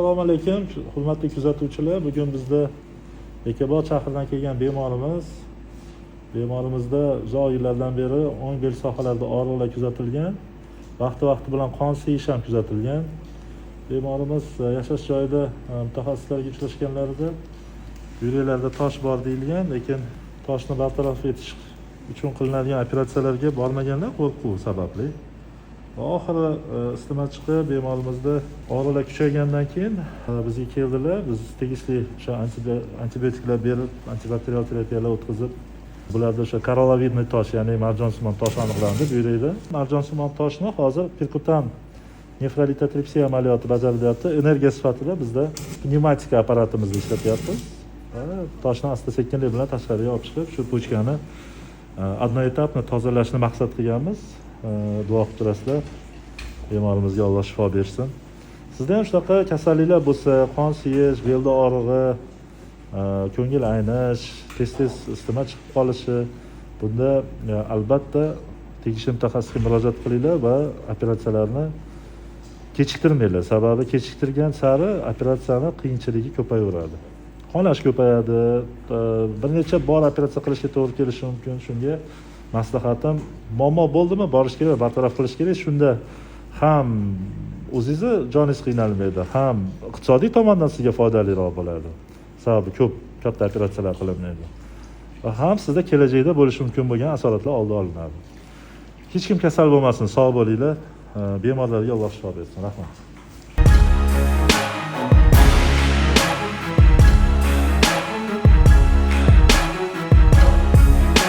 Assalomu alaykum, hurmatli kuzatuvchilar. Bugun bizda Bekobod shahridan kelgan bemorimiz. Bemorimizda uzoq yillardan beri o'ng bel sohalarida og'riqlar kuzatilgan. Vaqti-vaqti bilan qon siyish ham kuzatilgan. Bemorimiz yashash joyida mutaxassislarga uchrashganlarida buyraklarida tosh bor deyilgan, lekin toshni bartaraf etish uchun qilinadigan operatsiyalarga bormaganlar qo'rquv sababli. Va oxiri isitma chiqib, bemorimizda og'riqlar kuchaygandan keyin bizga keldilar. Biz tegishli o'sha antibiotiklar berib, antibakterial terapiyalar o'tkazib, bularda o'sha коралловидный tosh, ya'ni marjonsimon tosh aniqlandi buyrakda. Marjonsimon toshni hozir perkutan nefrolitotripsiya amaliyoti bajarilyapti. Energiya sifatida bizda pnevmatika apparatimizni ishlatyapmiz. Va toshni asta sekinlik bilan tashqariga olib chiqib, shu почка ni одноэтапно tozalashni maqsad qilganmiz. Duo qilib turasizlar. Bemorimizga Alloh shifo bersin. Sizda ham shunaqa kasalliklar bo'lsa, qon siyish, belda og'rig'i, ko'ngil aynish, tez-tez isitma chiqib qolishi, bunda albatta tegishli mutaxassisga murojaat qilinglar va operatsiyalarni kechiktirmanglar. Sababi kechiktirgan sari operatsiyani qiyinchiligi ko'payaveradi. Qonlash ko'payadi, bir necha bor operatsiya qilishga to'g'ri kelishi mumkin. Shunga maslahatim, muammo bo'ldimi, borish kerak, bartaraf qilish kerak. Shunda ham o'zingizni joningiz qiynalmaydi, ham iqtisodiy tomondan sizga foydaliroq bo'ladi. Sababi ko'p katta operatsiyalar qilinmaydi. Va ham sizda kelajakda bo'lishi mumkin bo'lgan asoratlar oldi olinadi. Hech kim kasal bo'lmasin, sog' bo'linglar. Bemorlarga Alloh shifo bersin. Rahmat.